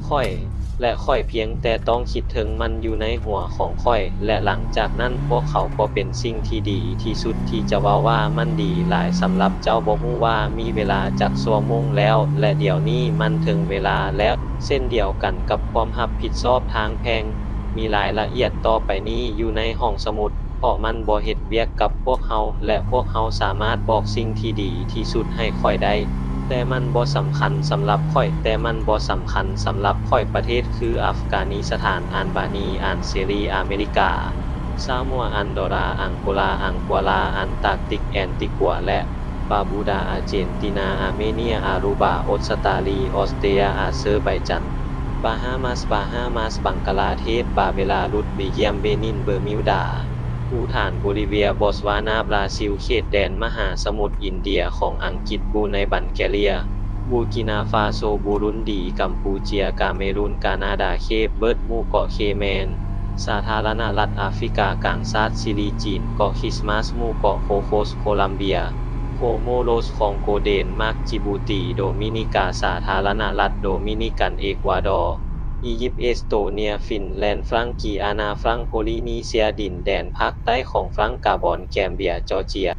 ຂ້ອຍ ແລະ ຂ້ອຍພຽງແຕ່ຕ້ອງຄິດເຖິງມັນຢູ່ໃນຫົວຂອງຂ້ອຍ ແລະ ຫຼັງຈາກນັ້ນພວກເຂົາກໍເປັນສິ່ງທີ່ດີທີ່ສຸດທີ່ຈະເວົ້າວ່າມັນດີຫຼາຍສຳລັບເຈົ້າ. ບໍ່ຮູ້ວ່າມີເວລາຈັກຊົ່ວໂມງແລ້ວ ແລະ ດຽວນີ້ມັນເຖິງເວລາແລ້ວ. ເຊັ່ນດຽວກັນກັບຄວາມຮັບຜິດຊອບທາງແພ່ງ, ມີລາຍລະອຽດຕໍ່ໄປນີ້ຢູ່ໃນຫ້ອງສະໝຸດ. ເພາະມັນບໍ່ເຮັດວຽກກັບພວກເຮົາ ແລະ ພວກເຮົາສາມາດບອກສິ່ງທີ່ດີທີ່ສຸດໃຫ້ຂ້ອຍໄດ້. ແຕ່ມັນບໍ່ສຳຄັນສຳລັບຂ້ອຍ, ແຕ່ມັນບໍ່ສຳຄັນສຳລັບຂ້ອຍ. ປະເທດຄືອັຟການິສະຖານ, ອານບານີ, ອານເຊຣີ, ອາເມລິກາ, ຊາມົວ, ອານດໍຣາ, ອັງໂກລາ, ອັງກວາລາ, ອັນຕາກຕິກ, ແອນຕິກົວ ແລະ ບາບູດາ, ອາເຈນຕິນາ, ອາເມເນຍ, ອາຣູບາ, ອົດສະຕາລີ, ອອສເຕຣຍ, ອາເຊີໄບຈັນ, ບາຮາມາສ, ບາຮາມາສ, ບັງກະລາເທດ, ບາເວລາຣຸດ, ເບຍຽມ, ເບນິນ, ເບີມິວດາ, ພູຖານ, ໂບລີເວຍ, ບອດສວານາ, ບຣາຊິວ, ເຂດແດນມະຫາສະໝຸດອິນເດຍຂອງອັງກິດ, ບຣູໄນ, ບັນແກເຣຍ, ບູກິນາຟາໂຊ, ບູລຸນດີ, ກຳປູເຈຍ, ກາເມຣຸນ, ການາດາ, ເຄບເວີດ, ໝູ່ເກາະເຄແມນ, ສາທາລະນະລັດອາຟຣິກາກາງ, ຊາດຊີລີ, ຈີນ, ເກາະຄຣິສມາສ, ໝູ່ເກາະໂຄໂຄສ, ໂຄລັມເບຍ, ໂຄໂມໂຣສ, ຄອງໂກ, ເດນມາກ, ຈິບູຕີ, ໂດມິນິກາ, ສາທາລະນະລັດໂດມິນິກັນ, ເອກວາດໍ, ອີຢິບ, ເອສໂຕເນຍ, ຟິນແລນ, ຟຣັງກີ, ອານາ, ຟຣັງ, ໂປລີເນເຊຍ, ດິນແດນພາກໃຕ້ຂອງຟຣັງ, ກາບອນ, ແກມເບຍ, ຈໍເຈຍ.